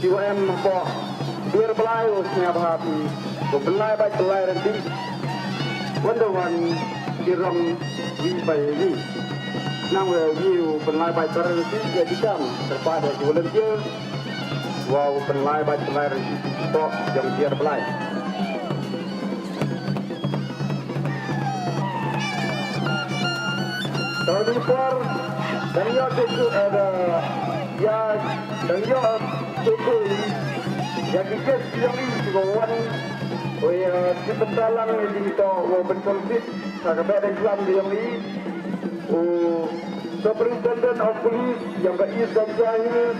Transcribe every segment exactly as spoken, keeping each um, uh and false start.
Ki wa em hapoh Dier Blai u sngewbha phi u pynlait bad pynlait ryntih. Wan da wan ki rong wi pa wi. Nang wei wi u pynlait bad pynlait ryntih ïa ki kam kyrpad ïa ki volunteer. Wa u pynlait bad pynlait ryntih hapoh jong Dier Blai. Tang ni por dang ïoh tu tu eh da ïa dang ïoh tu tu ïa ki kes ïa ki ko wan. Oi ïa ki pentalang ni di to wo betul sit ha ka bad klam di ïa ni. U Superintendent of Police ïa ka East Jaintia Hills,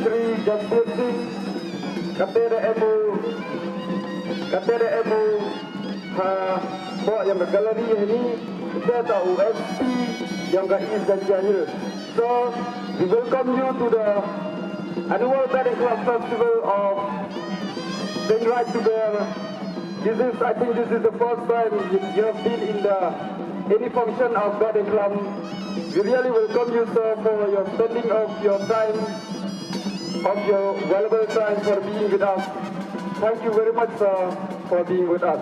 Shri Jasbir Singh, kata da em u, kata da em u ha, hapoh ïa ka gallery ïa ni, kata u S P ïa ka East Jaintia Hills. So, we welcome you to the annual Bad Klam Festival of Sing Right Together. This is, I think this is the first time you, you have been in the any function of Bad Klam. We really welcome you, sir, for your spending of your time, of your valuable time for being with us. Thank you very much, sir, for being with us.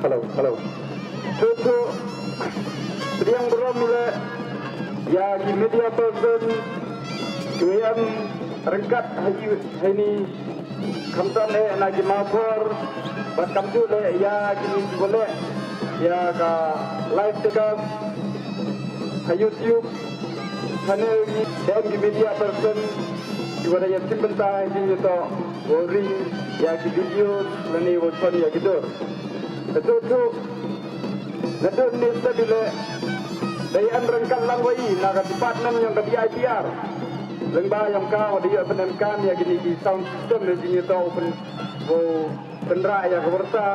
Hello, hello. Chu chu. Pdiang burom ïa ïa ki media person, ki wa em ryngkat ha ïa heini, khamtam eh na ki mawphor bad kamjooh leh ïa kine ki wa leh ïa ka live telecast ha YouTube channel, ki em ki media person ki wa da ïa shim bynta ha ki, ïa to wa ring ïa ki video lane wa shon ïa ki dur. Ka chu chu. Naduh mynne step i leh, dei em ryngkat lang wa i na ka department yong ka D I P R. Lyngba yong ka wa da ïoh pynemkan ïa kine ki sound system, ne jingïatoh u pyn, u pynrah ïa ka warta.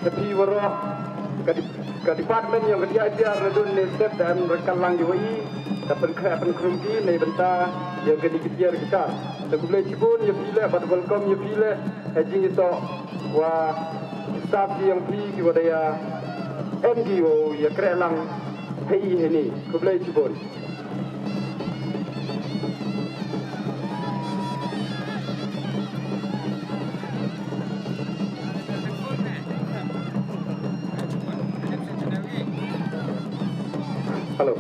Te phi waroh ka di, ka department yong ka D I P R naduh mynne step da em ryngkat lang ïa wa i, da pynkhreh pynkhrum ki na bynta ïa kine ki tiar ki tar. Te khublei chibun ïa phi leh bad welcome ïa phi leh. Ha jingïatoh wa staff ki yong phi ki wa da ïa em ki wa ïa kreh lang ha i heini. Khublei chibun. Hello.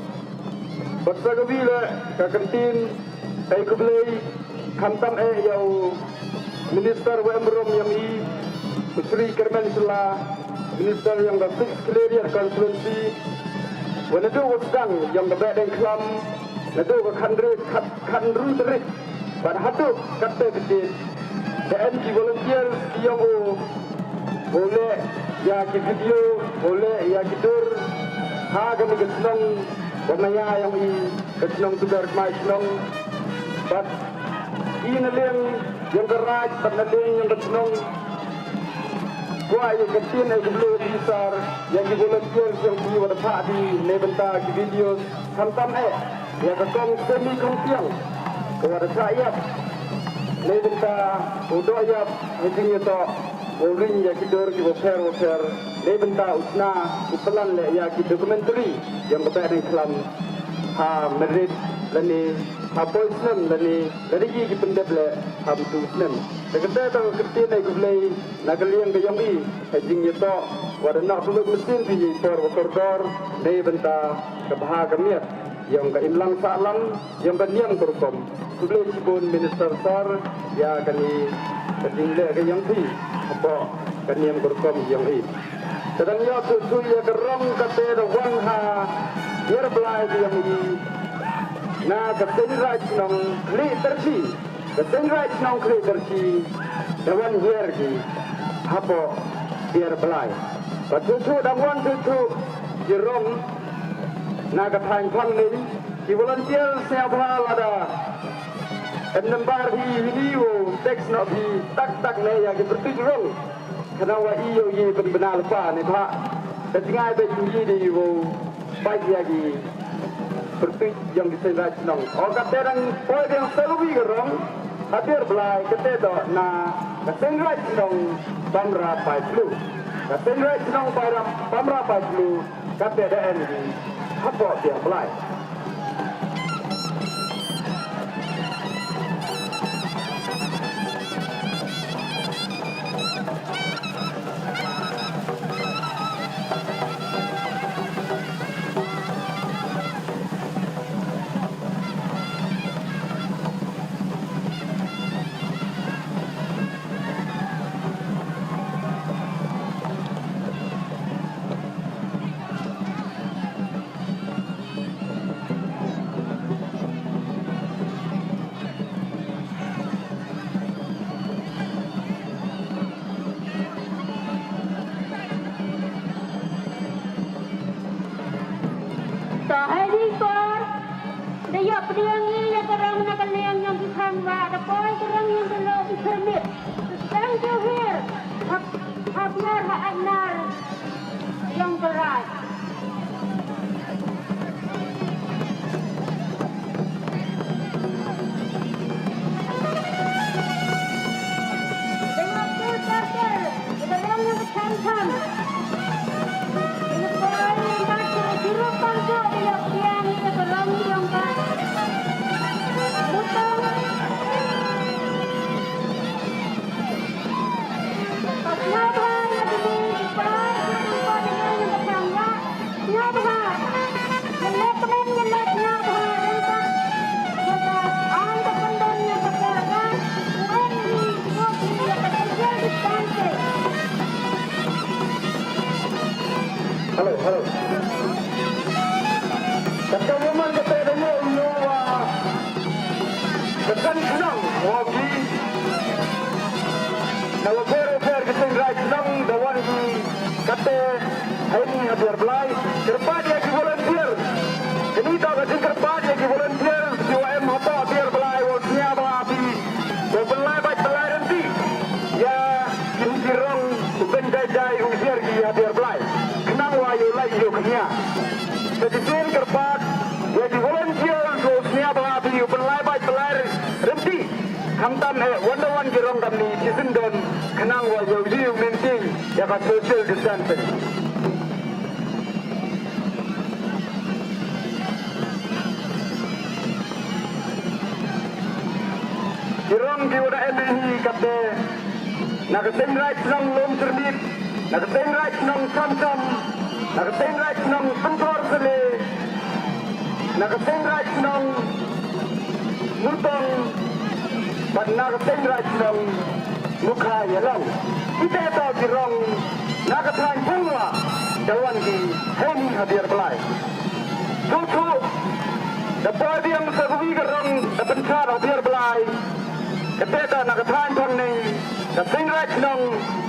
Bad sa ka wi leh ka kyntien, ai khublei khamtam eh ïa u Minister wa em burom yong i, u Shri Kyrmen Shylla, Minister yong ka Six Khliehriat Constituency, wa naduh wa sdang yong ka Behdeiñkhlam, naduh ka khathynriew, khat, khathynriew tarik bad haduh katta ka date, da em ki volunteers ki yong u, u leh Ïa ki video, u leh ïa ki dur ha kane ka shnong, ba ma ïa ïong i, ka shnong Tuber Kmai Shnong. Bad i na liang ïong ka raid, bad na liang ïong ka shnong, kwah ïa ka ktien ei khublei ïa ki sir, ïa ki volunteer ïong ki wa da phah di ne bynta ki video. Khamtam eh ïa ka kong Semi Kongpiang, ka wa da phah ïap ne bynta u doh ïap ha jingïatoh, u ring ïa ki dur ki wa pher wa pher ne bynta u sna u plan leh ïa ki documentary ïong ka Behdeiñkhlam ha March lane ha poi snem lane lane ki pyndep leh ha bynta u snem. Te kata ka ktien ei khublei na ka liang ka ïong i ha jingïatoh wa da noh pynlut mynsiem phi ïa i por wa kordor ne bynta ka bha ka miat ïong ka imlang sahlang ïong ka niam ka rukom. Khublei shibun Minister Sir ïa kane ka jingleh ka ïong phi hapoh ka niam ka rukom ïong i. Te dang ïoh tu tu ïa ka rong kata da wan ha Dier Blai ïong i na ka Seiñ Raij Shnong Khlieh Tyrshi. Ka Seiñ Raij Shnong Khlieh Tyrshi da wan hiar ki hapoh Dier Blai. Ba tu tu dang wan tu tu ki rong na ka thaiñ Phangning, ki volunteer sngewbha lada em nambar hi hi ni u text noh hi tak tak ne ïa ki pyrtuit rong. Khnang wa i ïoh i pynbna lypa ne bha. Ka jngai bad i di u pait ïa ki pyrtuit ïong ki Seiñ Raij Shnong. O kata dang poi biang sa wi ka rong ha Dier Blai kata doh na ka Seiñ Raij Shnong Pamra Paiplu. Ka Seiñ Raij Shnong Pamra Paiplu. Kata da em di hapoh Dier Blai. To hei di por da ïoh pdiang i ïa ka rong na ka liang ïong ki khang wa da poi ka rong ïong ka lo i permit. Tang ju hir ha ha biar ha anar ïong ka raij. Hello, hello. Kata woman kata da nyo nyo wa. Ka san shnong wa ki. Na wa pher wa pher ka Seiñ Raij Shnong da wan ki kate haini ha Dier Blai. Kyrpad ïa ki volunteer. Kini ta ka jingkyrpad ïa ki volunteer ki wa em hapoh Dier Blai wa sngewbha phi. Wa pynlait bait pynlait rynti ïa kini ki rong u Ben Jai Jai u hiar ki ha Dier Blai. Khnang wa ïoh lait ïoh khñia. Sa shisien kyrpad ïa ki volunteer u sngewbha phi u pynlait bait pynlait rynti. Khamtam eh wan da wan ki rong kamni shisien don khnang wa ïoh ïoh maintain ïa ka social distancing. Ki rong ki wa da em hi kate na ka Seiñ Raij Shnong Lum Syrmit, na ka Seiñ Raij Shnong Samsam, na ka Seiñ Raij Shnong Pynthor Sele, na ka Seiñ Raij Shnong Mutong, bad na ka Seiñ Raij Shnong Mukha Ïalong. Kita to ki rong na ka thaiñ Phungwa da wan ki haini ha Dier Blai. Thu thu da poi biang sa kawi ka rong da pynchar ha Dier Blai. Kata to na ka thaiñ Phangning ka Seiñ Raij Shnong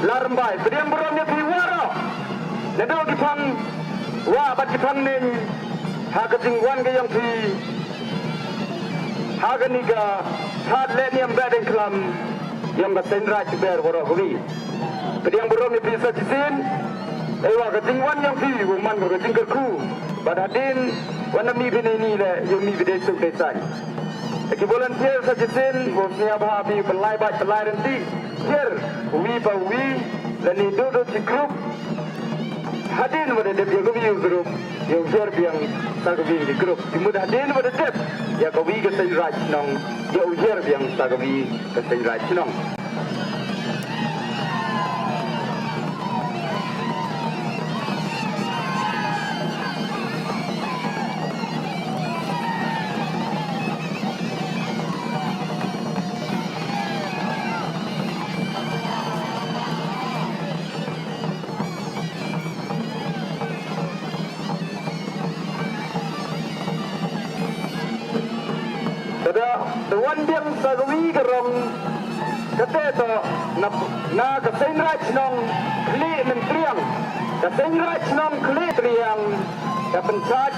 Larymbai. Pdiang burom ïa phi waroh. Naduh ki phang wah bad ki phang neng ha ka jingwan ka jong phi ha kane ka thad leh niam Behdeiñkhlam jong ka Seiñraij Kper baroh kawei. Pdiang burom ïa phi sa shisien. Ei wa ka jingwan jong phi u man ka jingkyrkhu bad hadien wan na mi phi nei ni leh ïa mi phi dei suk dei saiñ. Ki volunteer sa shisien u sngewbha phi pynlai bad pynlai rynti. Hiar uwi pa uwi lane duh duh shi group. Hadien ba da dep ïa kawi u group ïa u hiar biang sa kawi ki group. Ki mut hadien ba da dep ïa kawi ka Seiñraij Shnong ïa u hiar biang sa kawi ka Seiñraij Shnong. Kada da wan biang sa kawi ka rong kata to na, na ka Seiñraij Shnong Khlieh Myntriang. Ka Seiñraij Shnong Khlieh Myntriang ka pynchait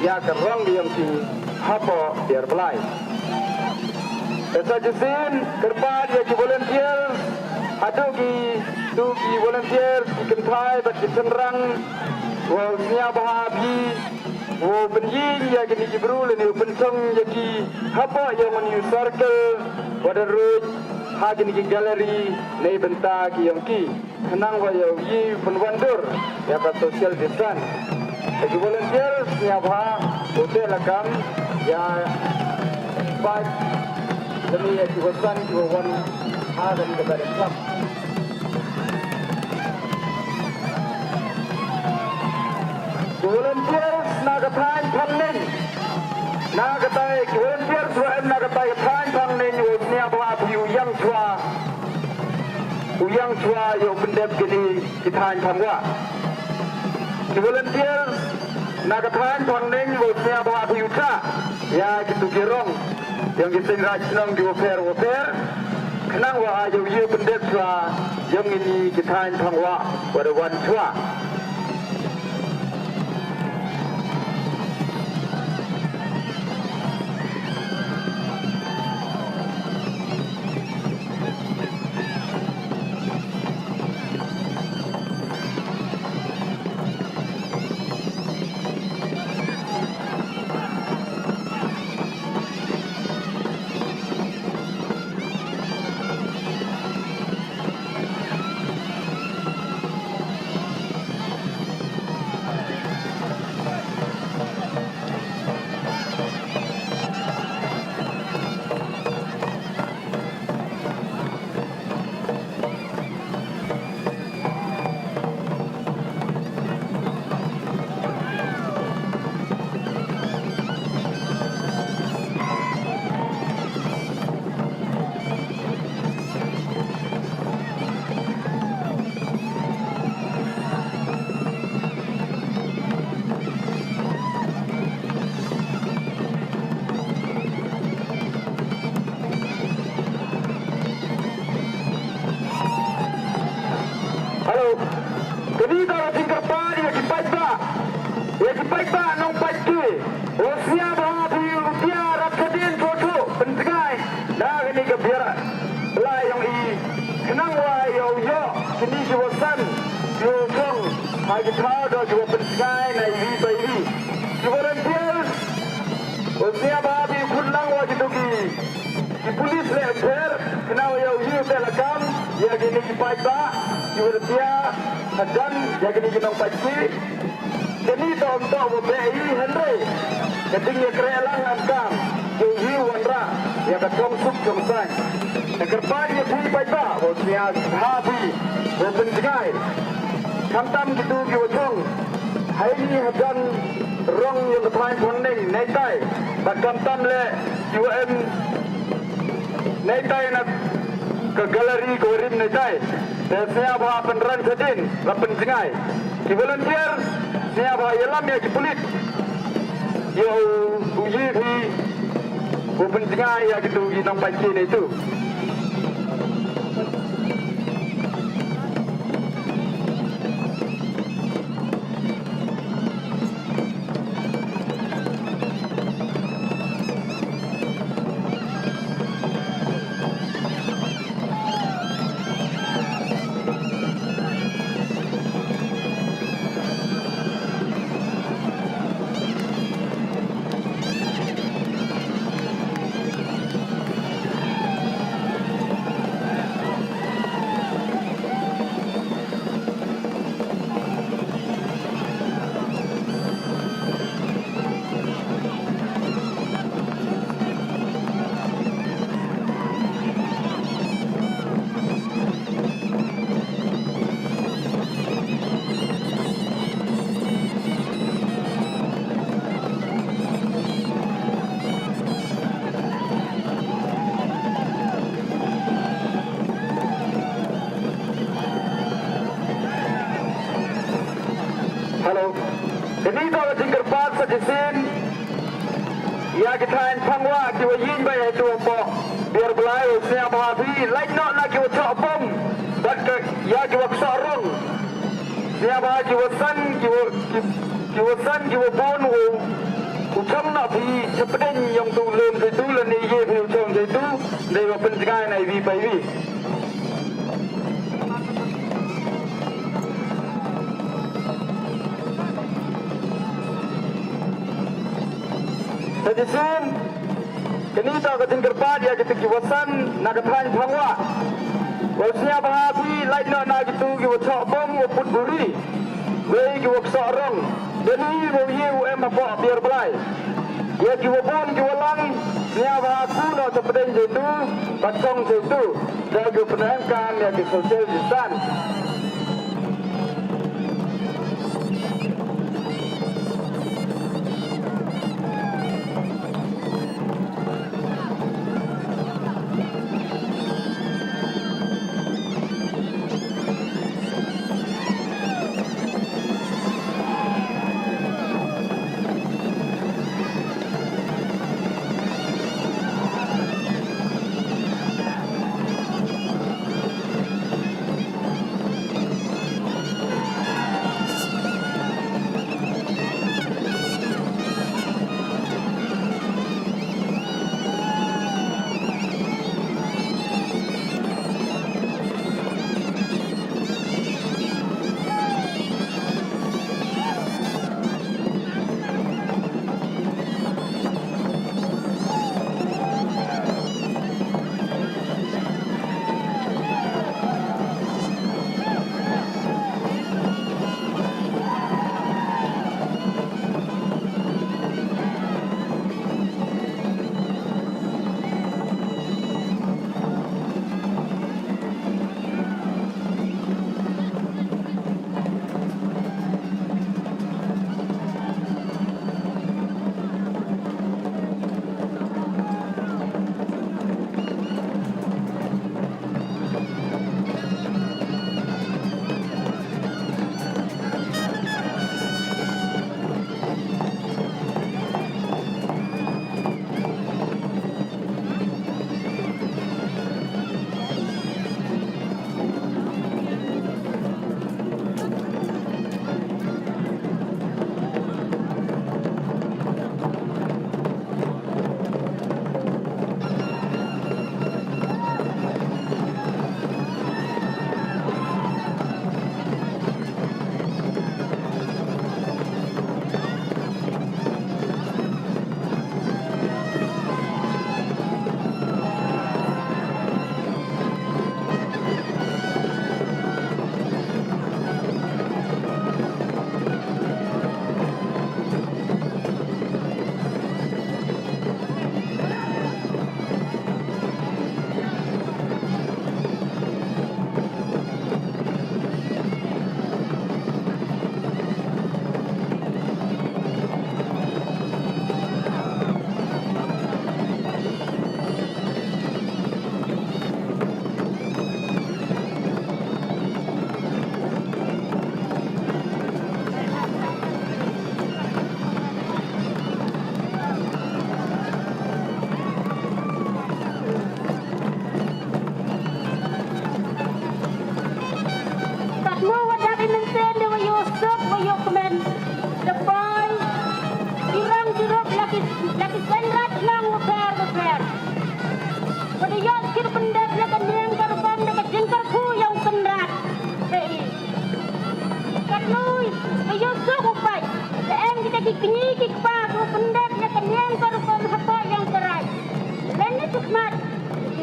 ïa ka rong biang ki hapoh Tiar Blai. Te sa shisien kyrpad ïa ki volunteers haduh ki tu ki volunteers ki kynthai bad ki shynrang. Wow sngewbha phi wow pynïeng ïa kine ki bru lane u pynchong ïa ki hapoh ïa une u circle wa da ruh ha kine ki gallery nei bynta ki ïong ki. Khnang wa ïa u ïa u pynwandur ïa ka social distance. Te ki volunteers sngewbha u teh lakam ïa ki bike lane ïa ki wasan ki wa wan ha kane ka Behdeiñkhlam. Ki volunteers na ka thaiñ Phangneng. Na ka thaiñ ki volunteers wa em na ka thaiñ, thaiñ Phangneng u sngewbha phi u ïang shuwa. U ïang shuwa ïa u pyndep kine ki thaiñ Phangwah. Ki volunteers na ka thaiñ Phangneng u sngewbha phi u tah ïa kitu ki rong ïong ki Seiñraij Shnong ki wa pher wa pher. Khnang wa ïa u ïa u pyndep shuwa ïong kine ki thaiñ Phangwah wa da wan shuwa. Hello. Kane ka dei ka jingkyrpad ïa ki paidbah, ïa ki paidbah nongpait ki. U sngewbha phi u tiar ap shadien shuh shuh, pynjngai na kane ka biar Blai ïong i, khnang wa ïa u ïoh kine ki wasan, ki wa shong ha ki thaw da ki wa pynjngai na iwi pa iwi. Ki volunteers u sngewbha phi u khun lang wa kitu ki Ki pulit leh pher, khnang ïa u ïa u teh lakam ïa kine ki paidbah, ki wa da tia hajan ïa kine ki nongpait ki. Kane to ym toh wa beh hi hynrei ka jingïakren lang ngam kam, ïa u ïa u wanrah ïa ka chongsuk chongsaiñ. Te kyrpad ïa phi paidbah, wa sngewbha phi wa pynjngai. Khamtam kitu ki wa jong ha ini hajan rong ïa ka thaiñ Phangneng neitai, bad khamtam leh ki wa em neitai na ka gallery ka wa rim neitai. Te sngewbha pynran shadien la pynjngai. Ki volunteer sngewbha ïalam ïa ki pulit ïa u, u ïa phi u pynjngai ïa kitu ki nongpait ki neitu. Kane ka jingkyrpad sa shisien ïa ki thaiñ Phangwah kiwa ïeng beit hapoh Biar Blai, u sngewbha phi lait noh na kiwa thoh bom bad ka ïa kiwa ksoh rong. Sngewbha kiwa san kiwa ki, kiwa san kiwa bun u u chong noh phi chapdeng yong tu lum tu lane ye phi u chong tu dei wa pynjngai na iwi pa iwi. Sa shisien kane toh ka jingkyrpad ïa kita kiwa san na ka thaiñ Phangwah. Wa sngewbha phi lait noh na kitu kiwa thoh bom wa put buri. Wei kiwa ksoh rong. Deni wa ye u em hapoh Biar Blai. Ïa kiwa bun kiwa lang sngewbha ku noh chapdeng jetu bad chong jetu. Da kiwa pyndonkam ïa ki social distance. Katno wa dap i mynsiem de wa ïoh suk wa ïoh kmen. Da bai i rang juruk la ki, la ki seng rat nang wa pher wa pher. Wa da ïoh kir pyndep la ka niang ka rukom da ka jingkyrkhu ïong kynrad. Hei. Katno wa ïoh suk u pait. Da em kita ki kñi ki kpa wa pyndep la ka niang ka rukom hapoh ïong ka raij. Lane sukmat.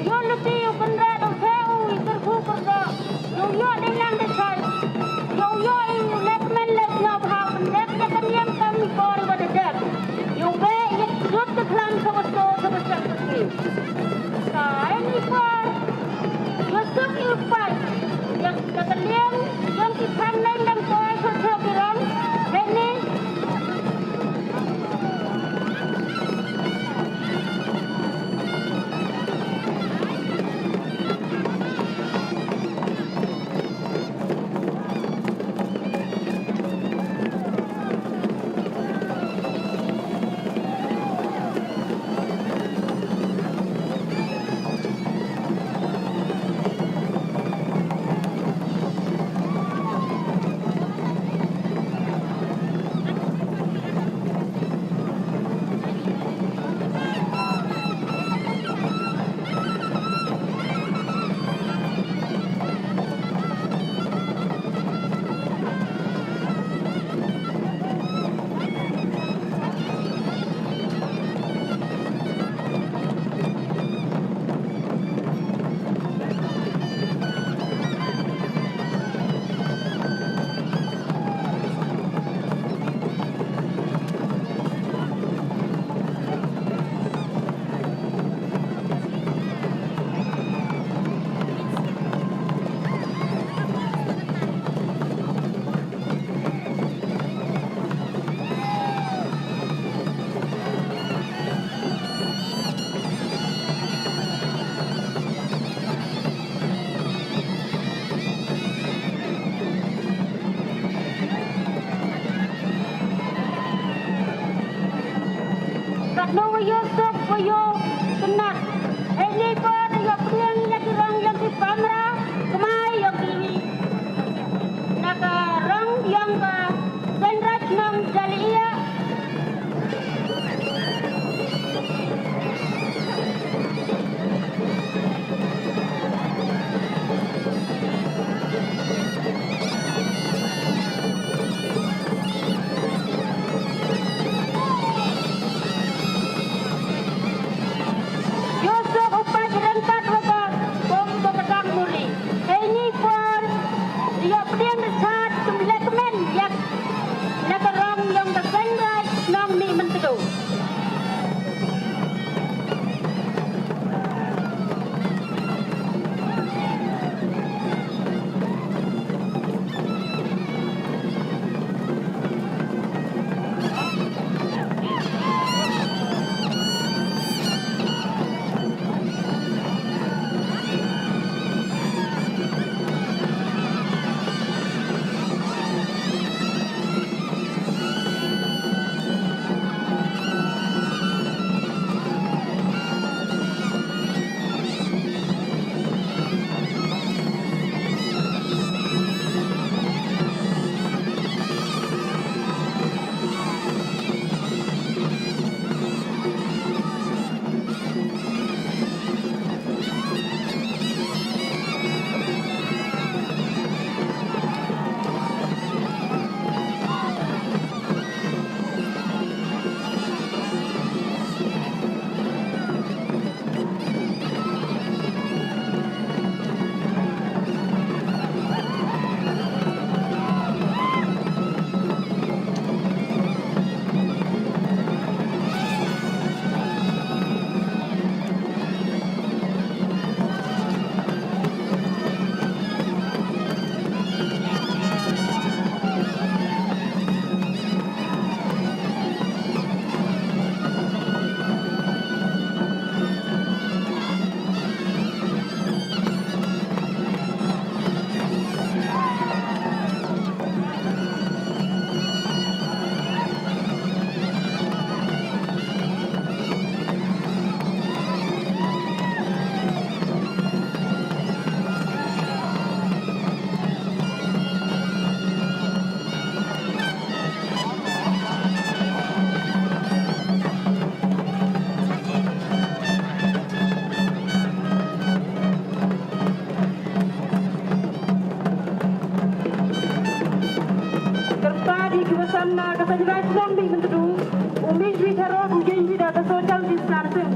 Ïoh lynti u kynrad u thew i kyrkhu kyrdoh. Ïoh ïoh dei nang dei chai. Ïoh ïoh i u leh kmen leh sngewbha u pyndep ïa ka niam kam i por i ba da dep. Ïoh beh ïa ka jut ka khlam ka ba sot ka ba sep ka sngi. Ka ai ni por. Ïoh suk ïoh pai. Ïa ka liang ïa ki kham leng dang koi ka jop i rong. Hei ni. San na ka Seiñ Raij Shnong Mihmyntdu, u mih wi tharud u ïeng wi da ka social distancing.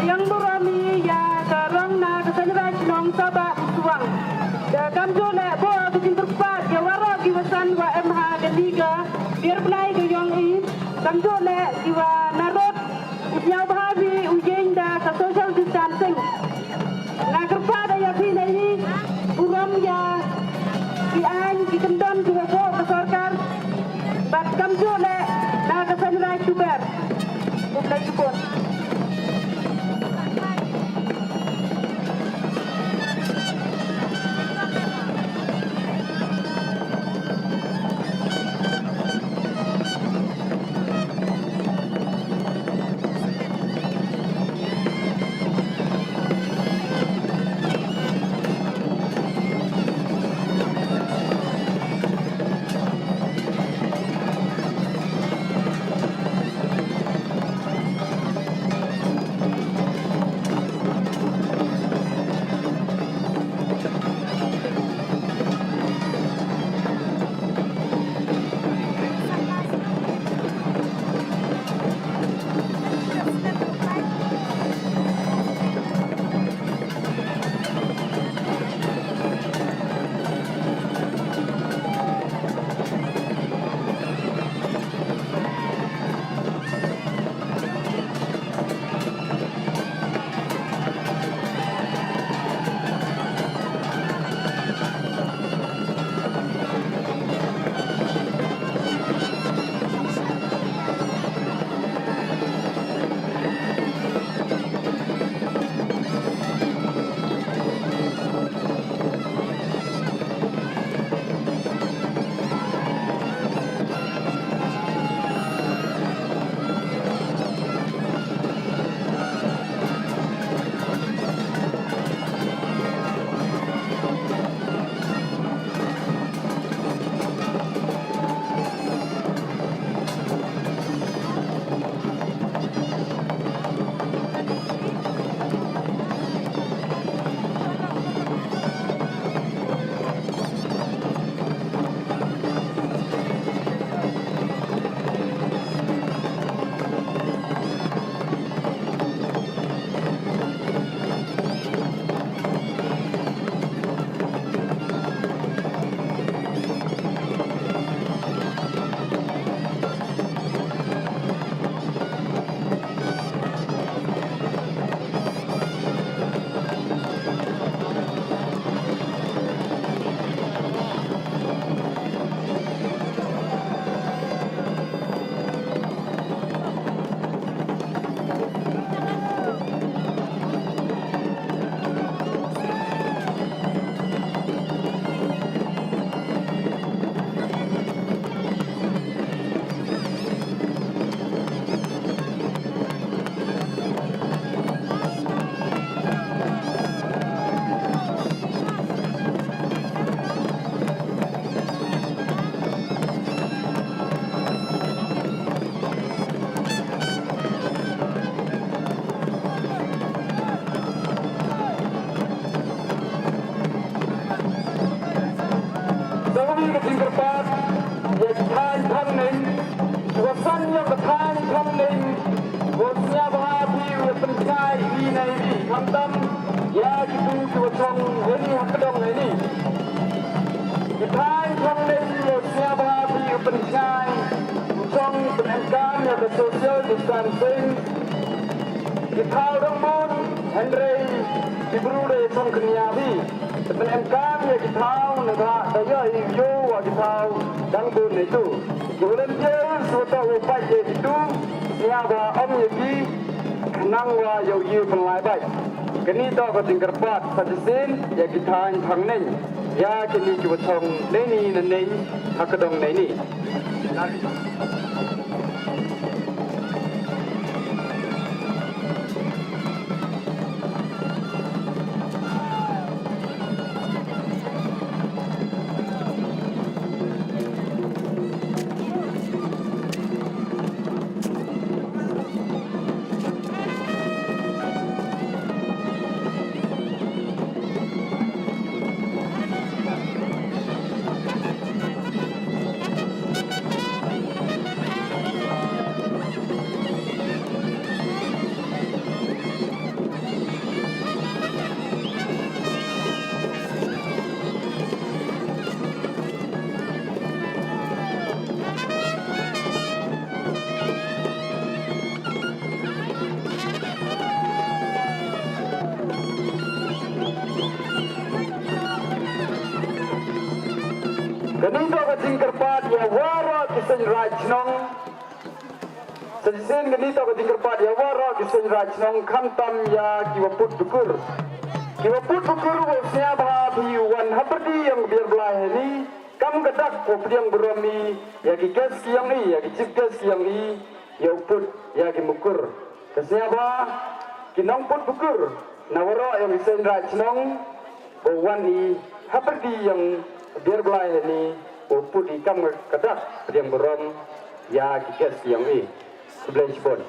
Ïa burom ïa ka rong na ka Seiñ Raij Shnong Sabah Suwang. Ka kamjooh leh bor ka jingkyrpad ïa waroh ki wasan wa em ha kane ka biar blai ka ïong i. Kamjooh leh ki wa narot u sñiawbha phi u ïeng da ka social distancing. Nga kyrpad ïa phi na ini, burom ïa ki aiñ ki kyndon ki wa buh ka sorkar bad kamjooh leh na ka Seiñ Raij Shnong. Khublei shibun. Sa kawei ka jingkyrpad ïa ki thaiñ thangneng, ki wa san ïa ka thaiñ thangneng, ko sñiawbha phi u pynshai ïa ine i, khamtam ïa kitu ki wa shong heini ha ka dong heini. Ki thaiñ thangneng, ko sñiawbha phi u pynshai, u shong pynemkam ïa ka social distancing. Ki thaw dang bun, hynrei ki bru dei shong kynñia hi. Te pynemkam ïa ki thaw, ne da da ïa i ïoh wa ki thaw dang bun ne tu. Ki volunteers wa toh u pait ïa ki tu, ïa wa ong ïa ki, khnang wa ïoh ïoh pynlai bait. Kane to ka jingkyrpad sa shisien ïa ki thaiñ Thangniñ ïa kine kiba shong nangne nangne ha ka dong nangne. Kane to ka jingkyrpad ïa waroh ki seiñ raid shnong. Sa shisien kane to ka jingkyrpad ïa waroh ki seiñ raid shnong, khamtam ïa kiba put bukur. Kiba put bukur, u sngewbha phi wan hapyrdi ïa u Biar Blai hangne, kam ka dak, u pdiang burom ïa ki guest ki ïong i, ïa ki chief guest ki ïong i, ïa u put ïa ki mukur. Ka sngewbha ki nongput bukur na waroh ïong ki seiñ raid shnong, ba wan i hapyrdi ïong Biar Blai hangne, ba put i kam ka dak pdiang burom ïa ki guest ki ïong i. Khublei shibun.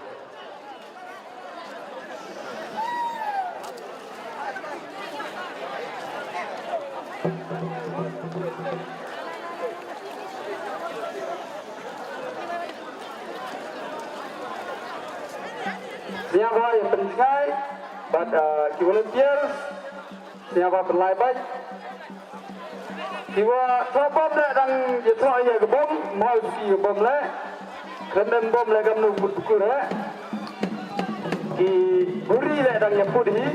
Sngewbha ïa pynjngai bad, uh, ki volunteers. Sngewbha pynlait bad kiwa thoh bom leh dang ïathoh ïa ka bom, mo suki ka bom leh. Khlem em bom leh kamnu put bukur eh. Ki buri leh dang ïa put hi.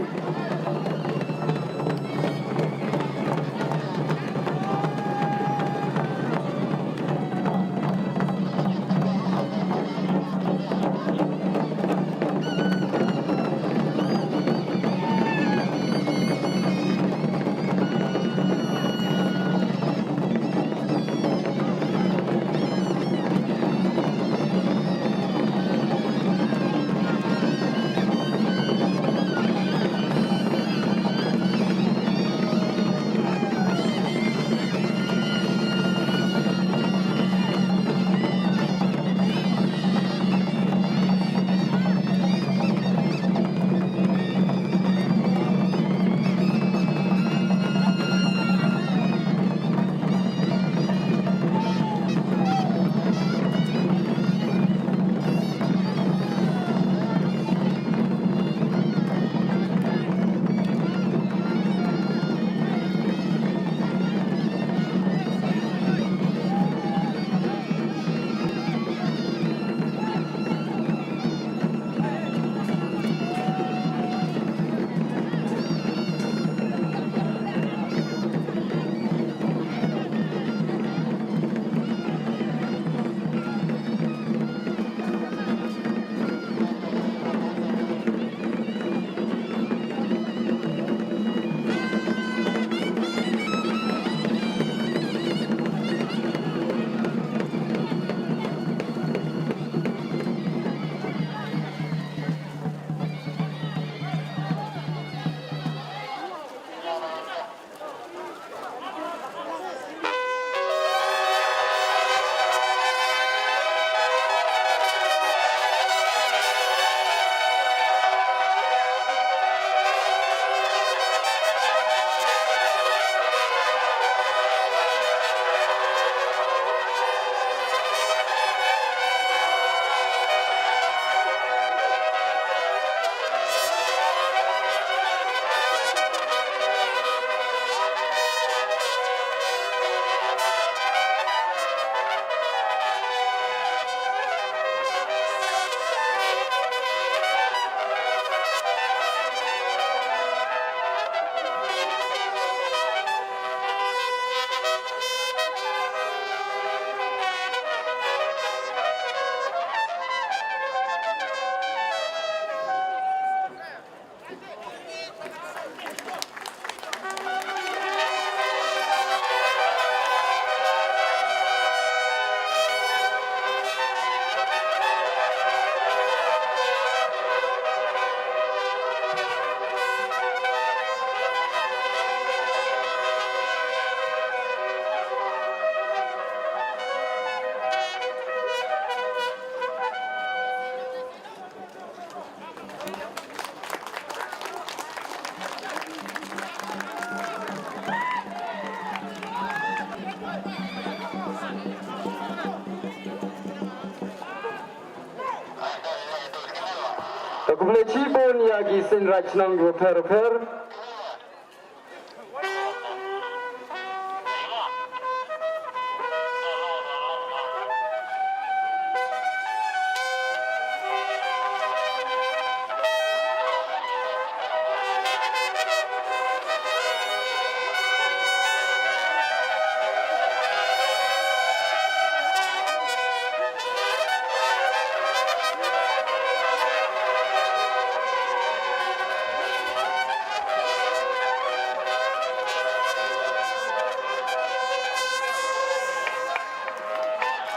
Khublei shibun ïa ki seng raid shnong kiba pher bapher.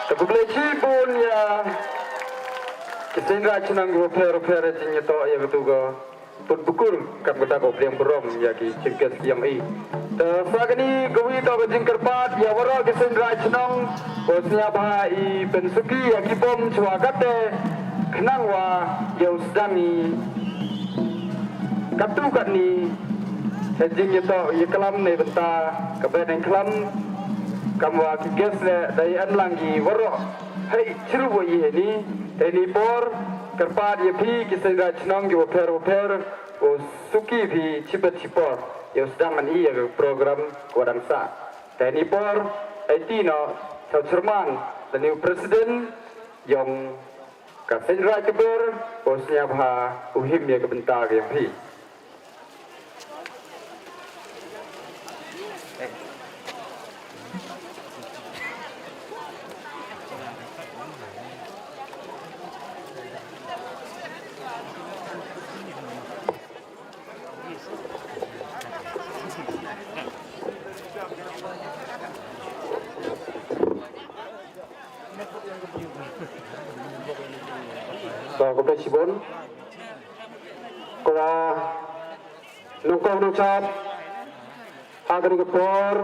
Te khublei shibun ïa ki seng raid shnong kiba pher bapher, jingïatoh ïa katu ka put bukur kam kata ka pdiang burom ïa ki chief guest ki ïong i. Te sa kane kawei ka jingkyrpad ïa waroh ki seng raid shnong, ko sngewbha i pynsuki ïa ki bom shuwa kata, khnang wa ïa u sdang i katu katne, ha jingïatoh ïaklam na bynta ka Behdeiñkhlam, kam wa ki guest leh da ïa em lang ki waroh. Hei, chirup wa i heni, te heni por, kyrpad ïa phi ki seng raid shnong kiba pher bapher, u suki phi shibit shipor ïa u sdang man i ïa ka program ka wa dang sah. Te heni por, ai ti noh, Sir Chairman, lane u president ïong ka seng raid kaba pher, u sngewbha u him ïa ka bynta ka ïong phi. To, khublei shibun. Ko wa nongkong nongchap, ha kane ka por,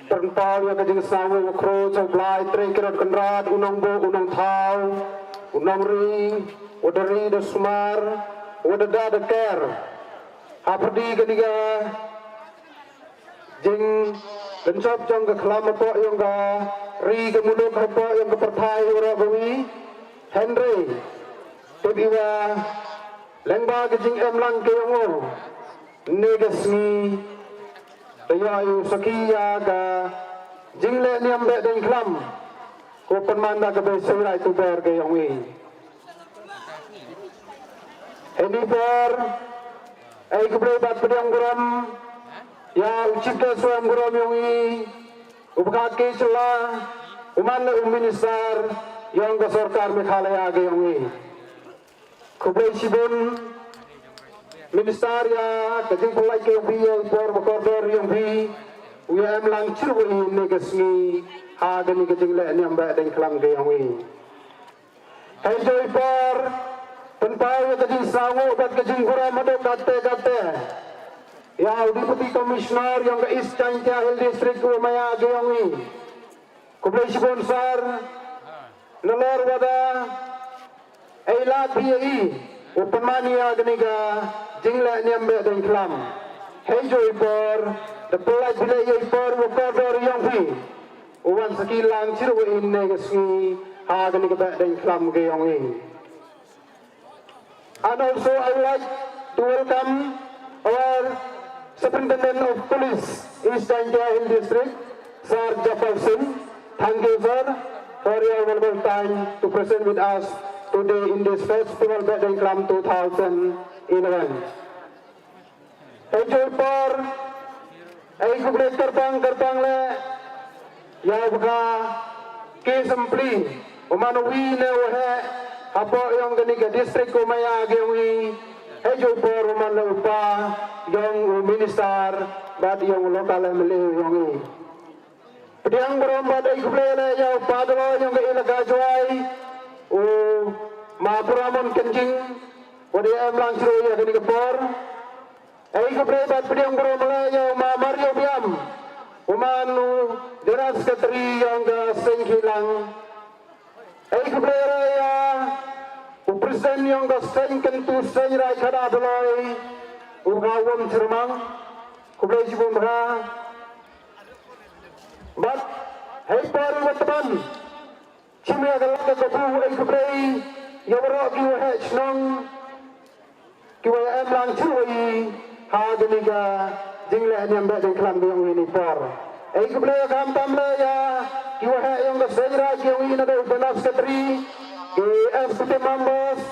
pynpaw ïa ka jingsngewnguh khro jong u Blai Trai Kynrad Kynrad, u nongbuh u nongthaw, u nongri, u da ri da sumar, u da da da ker. Ha pyrdi kane ka jinglynshop jong ka khlam hapoh ïong ka ri ka muluk, hapoh ïong ka pyrthai, u rok ka wi. Hynrei tip i wa lyngba ka jingem lang ka ïong u, ne ka sngi te ïa u saki ïa ka jingleh niam Behdeiñkhlam, ko pynman da ka bei seng raid tuber ka ïong i. Hynrei por, ai khublei bad pdiang burom ïa u chief guest wa em burom ïong i, u Bah K Shylla, u man u minister ïong ka sorkar Meghalaya ka ïong i. Khublei shibun minister ïa ka jingpynlait ka ïong i, ïa i por ba kordor ïong i, u ïa em lang chirup i ne ka sngi ha kane ka jingleh niam Behdeiñkhlam ka ïong i. Hei joi por, pynpaw ïa ka jingsngewnguh bad ka jingburom haduh katte katte ïa u Deputy Commissioner ïong ka East Jaintia Hills District, u Maya ka ïong i. Khublei shibun sir, nalor wa da ai lad phi ïa i u pynman ïa kane ka jingleh niam Behdeiñkhlam. Hei joi por, da pynlait phi leh ïa i por wa kordor ïong phi. U wan saki lang chirup i ne ka sngi ha kane ka Behdeiñkhlam ka ïong i. And also I would like to welcome our Superintendent of Police, East Jaintia Hill District, Sir Jafar Singh. Thank you, sir, for your valuable time to present with us today in this festival Behdeiñkhlam two thousand eleven. Hei joi por, ai khublei kyrpang kyrpang leh ïa u Bah K Shympli, u man uwi ne u heh hapoh ïong kane ka district, u Maya ka ïong i. Hei joi por u man leh u pa ïong u minister bad ïong u local M L A ïong i. Pdiang burom bad ai khublei leh ïa u pa Daloi ïong ka Elaka Jowai, u Ma Puramon Kynjing, wa da em lang chirup ïa kane ka por. Ai khublei bad pdiang burom leh ïa u Ma Mario Biam, u man u General Secretary ïong ka seng Khihlang. Ai khublei leh ïa u President ïong ka seng Kyntu Seng Raid Khada Daloi, u Bah Wom Chyrmang. Khublei shibun Bah. Bad hei por wa tban, chim ïa ka lad ka kabu, ai khublei ïa waroh ki waheh shnong, Ki wa em lang chu i ha kani ka jingleh niam beh deng khlam ki yong i ni por. Ei khublei ya kham tam le ya ki wa heh yong ka Seiñ Raij ki yong i na do Benas Katri, ki executive members,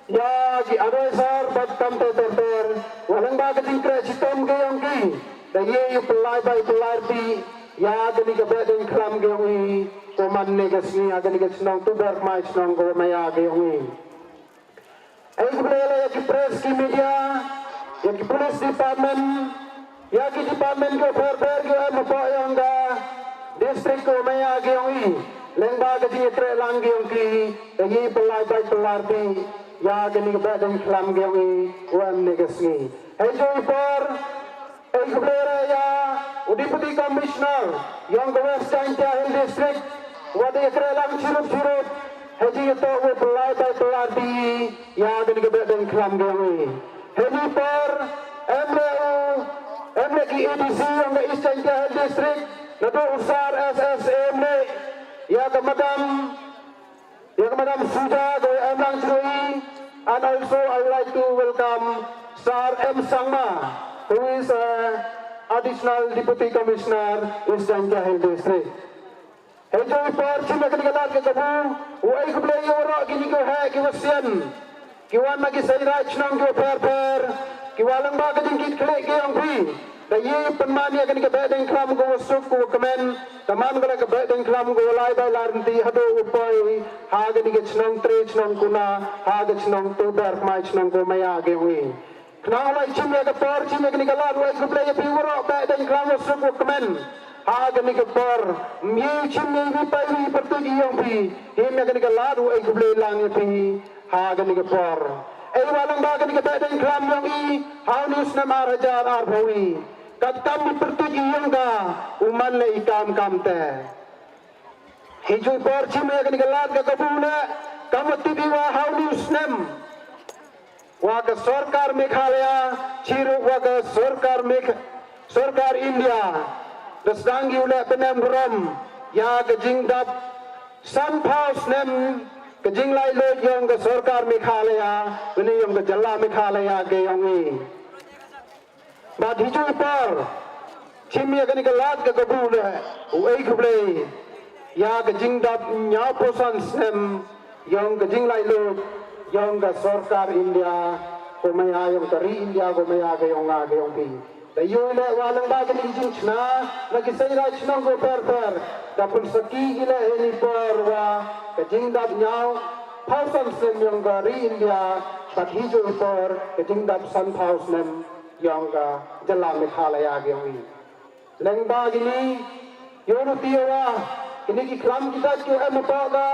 ya ki advisor bad kam ter ter ter, wa lang ba ka jingkreh chitom ki yong ki da ye yu pelai bai pelai ti ya kani ka beh deng khlam ki yong i ko man ne ka sngi ha kani ka chnong Tuber Kmai, chnong ko maya ki yong i. Ei khublei le ya ki press, ki media, ya ki police department, ya ki department ko pher pher ki em hapoh yong ka district ko maya ki yong i. Leng ba ka jingyatreh lang ki yong ki da ye pelai bai pelai ti ya kani ka beh deng khlam ki yong i ko em ne ka sngi. Hei joi por, ei khublei re ya u Deputy Commissioner yong ka West Jaintia Hill District, wa da yatreh lang chirup chirup, hei jingyatreh wa pelai bai pelai ti ya kani ka beh deng khlam ki yong i. Hei ni por, em le u, em le ki A D C yong ka East Jaintia Hill District, na do u Sar S S A em le, ya ka Madam Ya ka Madam Suja ko em lang chrui, and also I would like to welcome Sir M Sangma, who is uh, Additional Deputy Commissioner, East Jaintia Hill District. Hei joi por chim ya kani ka lad ka kabu, u ei khublei ya waroh kini ko heh ki wa sian, ki wan na ki Seiñ Raij chnong ki wa pher pher, ki wa lang ba ka jingkit khlieh ki yong phi. Da ye pynman ya kani ka beh deng khlam ko wa suk ko wa kmen, da man ko la ka beh deng khlam ko wa lai bai lai rynti haduh u poi ha kani ka chnong tre chnong kuna, ha ka chnong Tuber Kmai, chnong ko maya ki yong i. Khnang lai chim ya ka por, chim ya kani ka lad, wa khublei ya phi waroh beh deng khlam wa suk wa kmen ha kani ka por. Mye chim ya wi pai wi pyrtuit i yong phi, him ya kani ka lad, wa khublei lang ya phi ha kani ka por. Ei wa lang ba kani ka beh deng khlam yong i ha u ni u snem ar hajar arphew wi. Kat kam i pyrtuit i yong ka, u man le i kam kam te. Hei joi por chim ya kani ka lad ka kabu le, kam wa tip i wa ha u ni u snem wa ka sorkar Meghalaya chirup wa ka sorkar Megh-, sorkar India, da sdang ki u leh pynem burom ya ka jingdap sanphew snem ka jinglaitluid yong ka sorkar Meghalaya, lane yong ka jylla Meghalaya ki yong i. Bad hei joi por chim ya kani ka lad ka kabu le, u ei khublei ya ka jingdap hynñiewphew san snem yong ka jinglaitluid yong ka sorkar India ko maya, yong ka ri India ko maya ki yong nga ki yong phi. Da ye le wa lang ba kani ka jingchna na ki Seiñ Raij chnong ko pher pher, da pynsaki ki le hei ni por wa ka jingdap hynñiewphew san snem yong ka ri India, bad hei joi por ka jingdap sanphew snem yong ka jylla Meghalaya ki yong i. Leng ba kini, yow luti yow wa, kini ki khlam ki dait ki wa em hapoh ka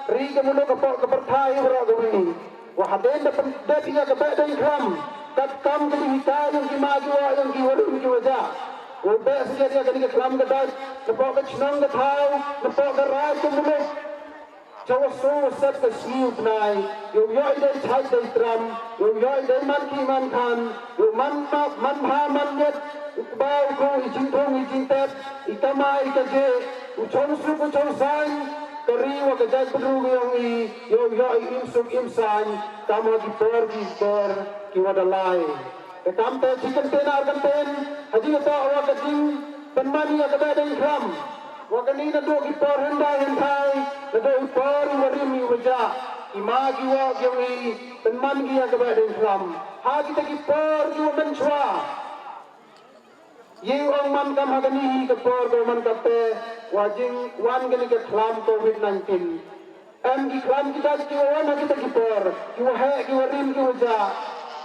ri ka muluk, hapoh ka pyrthai waroh ka wi. Wa hadien da pyndep ya ka beh deng khlam, kat kam ka jinghikai yong ki ma ki wa, yong ki wa rim ki wa jah, wa beh sngewthuh ya kani ka khlam ka dait napoh ka chnong ka thaw, napoh ka raij ka muluk. Chawa sngewsep ka sngi u bnai, yow yoh i dei chait dei tram, yow yoh i dei man ki man khan, yow man map, man bha, man miet, u kba u khuh, i jingthung i jingtep, i kamai i kajih, u chongsuk u chongsaiñ, ka ri wa ka jaitbynriew ka yong i, yow yoh i im suk im saiñ, kam ha ki por ki por ki wa da lai. Te kam te chi kyntien ar kyntien, ha jingthoh wa ka jingpynman ya ka beh deng khlam. Wa kani naduh ki por hyndai hynthai, naduh i por i wa rim i wa jah, i ma ki wa ki yong i, pynman ki ya ka beh deng khlam. Ha kita ki por ki wa mynshuwa. Ye ong man kam ha kani hi ka por ko man ka te, wa jingwan kani ka khlam covid nineteen. Em ki khlam ki dait ki wa wan ha kita ki por, ki wa heh, ki wa rim, ki wa jah,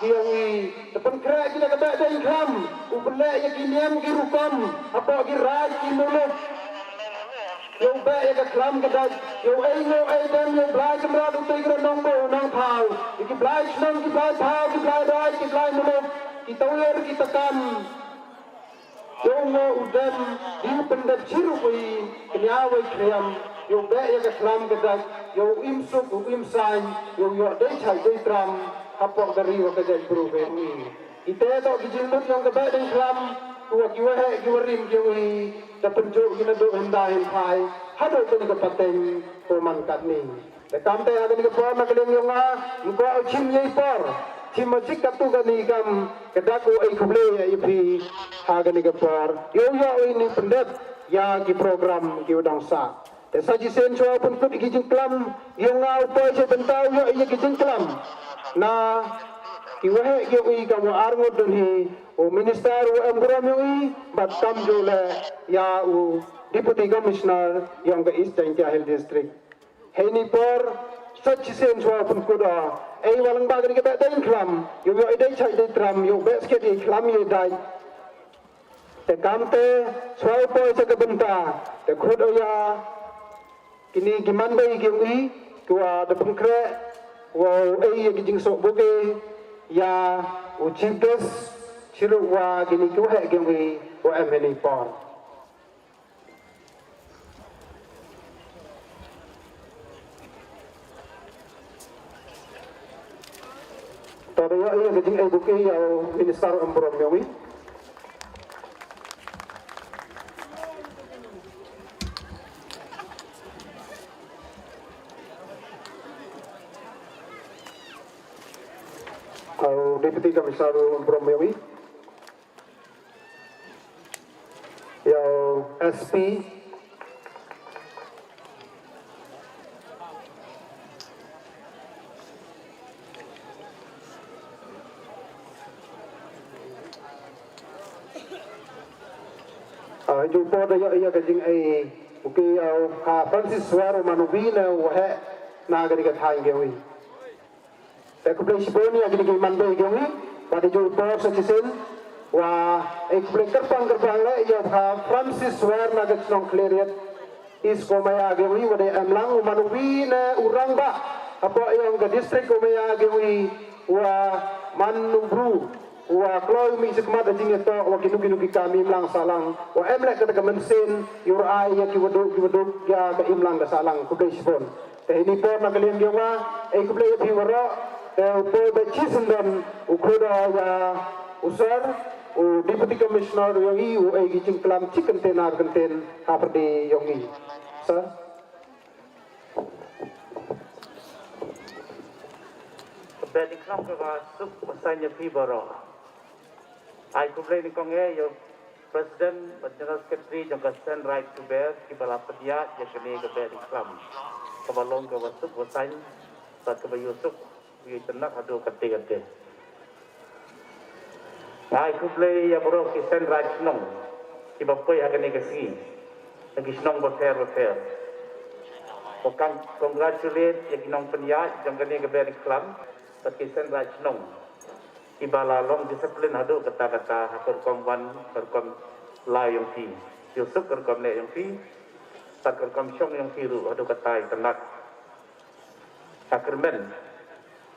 ki yong i, te pynkhreh ki la ka beh deng khlam, u pynleh ya ki niam ki rukom, hapoh ki raij ki muluk. Yow beh ya ka khlam ka dait, yow ei ngo ei dem, yow Blai Kynrad u tei kra nong bo nong thaw, ya ki blai chnong, ki blai thaw, ki blai raij, ki blai muluk, ki tawiar, ki takan. Yow ngo u dem, di pyndep chirup wei, kñia wei khriam, yow beh ya ka khlam ka dait, yow im suk, u im saiñ, yow yoh dei chait dei tram, hapoh ka ri wa ka jaitbru ka yong i. Ite toh ki jingmut yong ka beh deng khlam, ki wa ki wa heh, ki wa rim ki yong i, da pynjuh ki naduh hyndai hynthai, haduh kani ka pateng, ko man katni. Te kam te ha kani ka por na ka liang yong nga, nga kwah u chim yei por. Shi majik katto katne kam, ka dak u ai khublei ïa phi ha kane ka por. Ïoh ïa u ini pyndep ïa ki program ki u dang sah. Te sa shisien shuwa u pynkut ïa ki jingklam, ïoh nga u poi sha bynta u ïoh ïa ki jingklam na ki waheh ki ïoh i kam wa ar ngut don hi, u minister u em burom ïoh i, bad kam ju leh ïa u deputy commissioner ïong ka East Jaintia Hills District. Heini por, sa shisien shuwa u pynkut o, ei wa lang ba kane ka beh dei klam, ïoh ïoh i dei chai dei tram, ïoh beh skhet i klam i dei. Te kam te, shuwa u poi sa ka bynta, te khut o ïa kini ki man bei ki ong i, ki wa da pynkhreh, wa u ei ïa ki jingsoh buke ïa u chief guest, chiruh wa kini ki waheh ki ong i, wa em heini por. To da ïoh ïa ka jingaibuki ïa u minister em burom ïa u. Ïa u deputy commissioner em burom ïa u. Ïa u S P. Ah, ju por da ïa, ïa ka jingaibuki ïa u, ha, Francis Suar, u man u wi ne u heh na ka dei ka thaiñ ïa u. Te khublei shibun ïa kine ki man bei ki ong i, bad ïa jong i por sa shisien, wa, eh, khublei kyrpang kyrpang leh ïa u Bah Francis Wer na ka shnong Khliehriat East ka Umaya ki ong i, wa dei em lang u man u wi ne u rangbah hapoh ïong ka district ka Umaya ki ong i, wa man u bru wa kloi mih shakhmat ha jingïatoh wa kino kino ki kam imlang sahlang, wa em leh kata ka mynsiem ïa u rai ïa ki waduk ki waduk ïa ka imlang ka sahlang. Khublei shibun. Te ini por na ka liang ïa nga, eh, khublei ïa phi waroh, te u poi bad shisyndon u khuda ïa u sir, u Deputy Commissioner ïa ngi, u ai ki jingklam shi kyntien ar kyntien ha pyrdi ïa ngi. Sir. Bad i klam kaba suk ba saiñ ïa phi baroh. Ai khublei nyngkong eh ïa u President bad General Secretary jong ka Send Right to Bear kiba la pynïaid ïa kane ka Bear Income kaba long kaba suk ba saiñ bad kaba ïoh suk ïoh tynnat haduh katte katte. Ai khublei ïa baroh ki Send Right shnong kiba poi ha kane ka sngi na ki shnong bapher bapher. Ko kan congratulate ïa ki nongpynïaid jong kane ka Bear Income bad ki Send Right shnong kiba la long discipline haduh katta katta ha ka rukom wan, ka rukom lai ïong phi. Ïoh suk ka rukom leh ïong phi, bad ka rukom shong ïong phi ruh haduh katta ïa ka nat. Ka kyrmen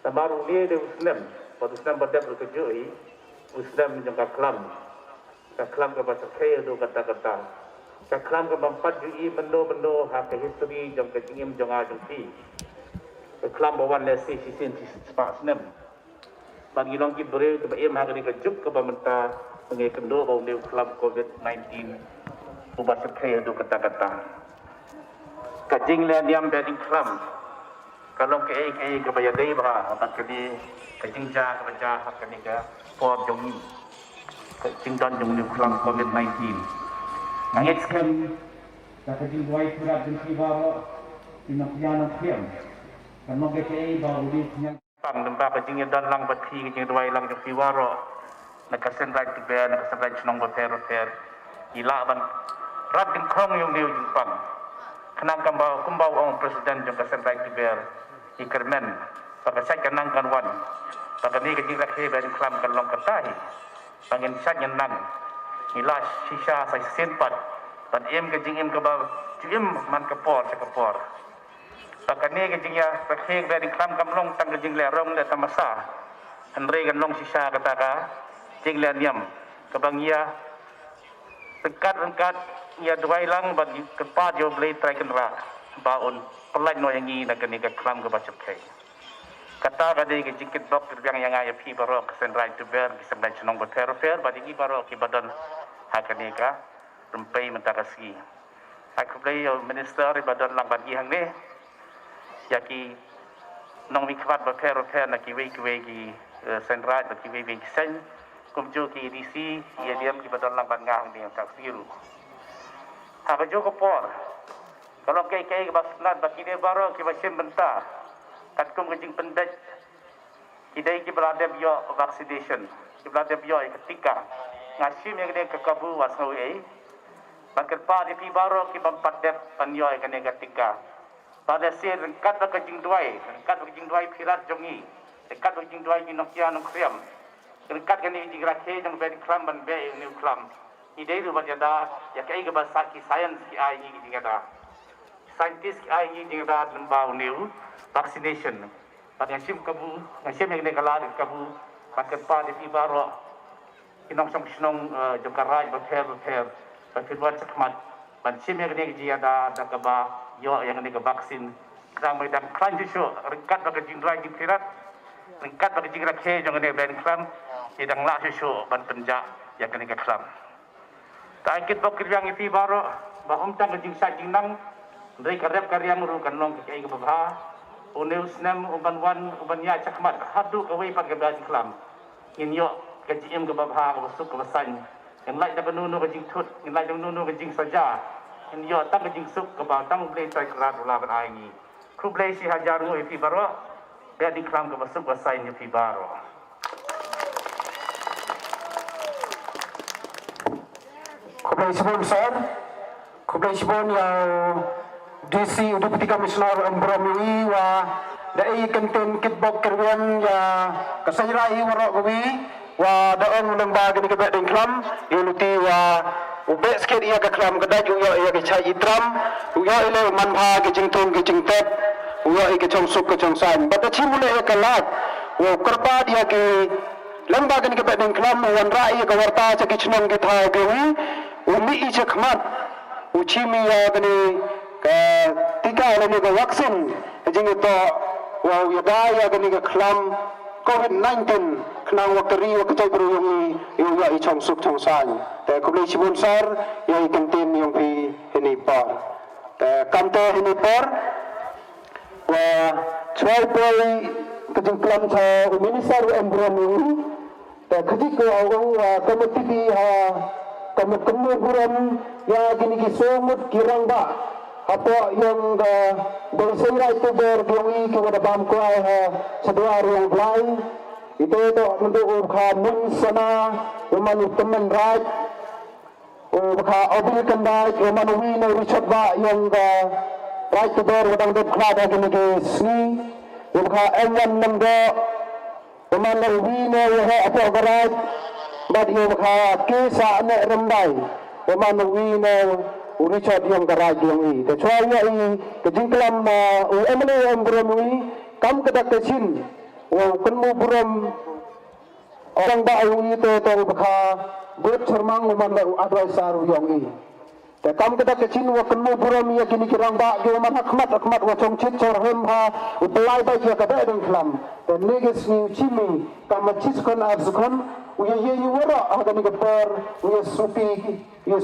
namar une dei u snem, bad u snem ba dep ruh ka juh hi, u snem jong ka khlam. Ka khlam kaba shyrkhei haduh katta katta. Ka khlam kaba ym pat ju i mynno mynno ha ka history jong ka jingim jong nga jong phi. Ka khlam ba wan lehse shisien shispah snem. Bad ngi long ki briew kiba im ha kane ka juk kaba mynta, ngi kynduh ba une u khlam covid nineteen uba shyrkhei haduh katta katta. Ka jingleh niam Bear Income ka long kaei kaei kaba ïadei bha bad kane ka jingjia kaba jia ha kane ka por jong ngi. Ka jingdon jong une u khlam covid nineteen. Nga ngeit skhem da ka jingduwai pura jong phi baroh, phi nongpynïaid nongpynïaid, kan long kaei kaei ba u dei pynïaid. Pang, namar ba ka jingïadon lang bad phi, ka jingduwai lang jong phi baroh, na ka Send Right to Bear, na ka Send Right shnong bapher bapher, i lah ban rat dyngkhong ïa une u jingpang. Khnang kumba, kumba u ong u president jong ka Send Right to Bear, i kyrmen ba ka shait ka nang kan wan, ba kane ka jingrakhe Bear Income kan long katta hi. Ba ngin shait ngin nang, ngi la shisha sa shisien pat ban im ka jingim kaba ju im man ka por sha ka por. Ba kane ka jingïarakhe Bear Income kam long tang ka jingleh rong leh tamasa, hynrei kan long shisha kata ka jingleh niam kaba ngi ïa ryngkat ryngkat ngi ïa duwai lang bad ngi kyrpad ïa U Blei Trai Kynrad ba un pyllait noh ïa ngi na kane ka khlam kaba shyrkhei. Kata ka dei ka jingkitbok kyrbiang ïa nga ïa phi baroh ka Send Right to Bear, ki Send Right shnong bapher bapher bad ïa ngi baroh kiba don ha kane ka rympei mynta ka sngi. Ai khublei ïa u minister iba don lang bad ngi hangne, ïa ki nongmihkhmat bapher bapher na kiwei kiwei ki eh, seng raid bad kiwei kiwei ki seng, kumjuh ki A D C, ki A D M kiba don lang bad nga hangne mynta ka sngi ruh. Ha kajuh ka por, ka long kaei kaei kaba sngewtynnat ba kine baroh kiba shim bynta katkum ka jingpynbeit ki dei kiba la dep ïoh vaccination, kiba la dep ïoh ïa ka tika. Nga shim ïa kane ka kabu ba sngewthuh, ban kyrpad ïa phi baroh ki bym pat dep ban ïoh ïa kane ka tika. Ba lehse ryngkat bad ka jingduwai, ryngkat bad ka jingduwai phi rat jong ngi, ryngkat bad ka jingduwai ki nongkynnoh nongkynriam, ryngkat kane ka jingrakhe jong ka Behdeiñkhlam ban beh ïa une u khlam, ngi dei ruh ban ïada ïa kaei kaba sa ki science ki ai ngi ka jingïada. Scientist ki ai ngi ka jingïada lyngba une u vaccination. Bad nga shim kabu, nga shim ïa kane ka lad ka kabu ban kyrpad ïa phi baroh ki nongshong shnong, eh, jong ka raid bapher bapher, ba phin wan shakhmat ban shim ïa kane ka jingïada da kaba ïoh ïa kane ka vaccine. Khnang ba ngi dang khlaiñ shuh shuh ryngkat bad ka jingduwai jingpyrkhat, ryngkat bad ka jingrakhe jong kane ka Behdeiñkhlam, ngi dang lah shuh shuh ban pynjah ïa kane ka khlam. Te ai kitbok kitrwiang ïa phi baroh ba ym tang ka jingshah jingnang, hynrei ka rep ka riang ruh kan long kaei kaba bha. Une u snem u ban wan, u ban ïaid shakhmat haduh kawei pat ka Behdeiñkhlam, ngin ïoh ka jingim kaba bha, kaba suk kaba saiñ. Ngin lait da kano kano ka jingthut, ngin lait da kano kano ka jingsaja, ngin ïoh tang ka jingsuk kaba tang U Blei Trai Kynrad u lah ban ai ngi. Khublei shihajar nguh ïa phi baroh. Behdeiñkhlam kaba suk ba saiñ ïa phi baroh. Khublei shibun sir. Khublei shibun ïa u D C, u Deputy Commissioner, em burom ïa u, wa da ai kyntien kitbok kitrwiang ïa ka seng raid hi waroh kawi, wa da ong lyngba kane ka Behdeiñkhlam, ïa u lynti wa u beh skit ïa ka khlam ka dait, u ïoh ïa ka shai itram, u ïoh ïa leh u manbha ka jingthung ka jingtep, u ïoh ïa ka shongsuk ka shongsaiñ. Bad da shim u leh ïa ka lad, u kyrpad ïa ki lyngba kane ka Behdeiñkhlam, u wanrah ïa ka warta sha ki shnong ki thaw kiwei, u mih ïa shakhmat, u shim ïa kane ka tika lane ka vaccine, ka jingïatoh, wa u ïada ïa kane ka khlam Covid nineteen, khnang wa ka ri wa ka jaitbynriew yong i, u ïoh ïa i shongsuk shongsaiñ. Te khublei shibun sir, ïa i kyntien yong phi hini por. Te kamte hini por, wa shuwa poi ka jingklam sha u minister wa em burom ïa u, te kajih ko u ong, ah, ka mut tipi ha, ka mut kynmaw burom ïa kine ki soo ngut ki rangbah hapoh yong ka dei seng raid Tuber yong i ki wa da bam kwai ha sha dwar yong Blai. Ite to mynta u kha Mun Sana, u man u tymmen raid, u kha Obil Kyndaid, u man uwi na u Richard Bah yong ka raid Tuber wa dang dep khlad ha kine ki sngi, u kha Engan Nangdoh, u man uwi na u heh hapoh ka raid, bad u kha Kesa Neh Rymbai, u man uwi na u Richard yong ka raid yong i. Te shuwa ïa i ka jingklam, ah, u M L A em burom ïa i, kam ka dak ka shin, u kynmaw burom, ong ba u ite to u kha Bret Sharmang u man u advisor u yong i. Te kam ka dak ka shin wa kynmaw burom ïa kine ki rangbah ki wa man ha khmat ha khmat wa shong shit shong rhem ha u pynlait bad ïa ka Behdeiñkhlam. Te ne ka sngi u shim i kam ma shi second ar second u ïa ïa ïa waroh ha kane ka por u ïa suki u ïa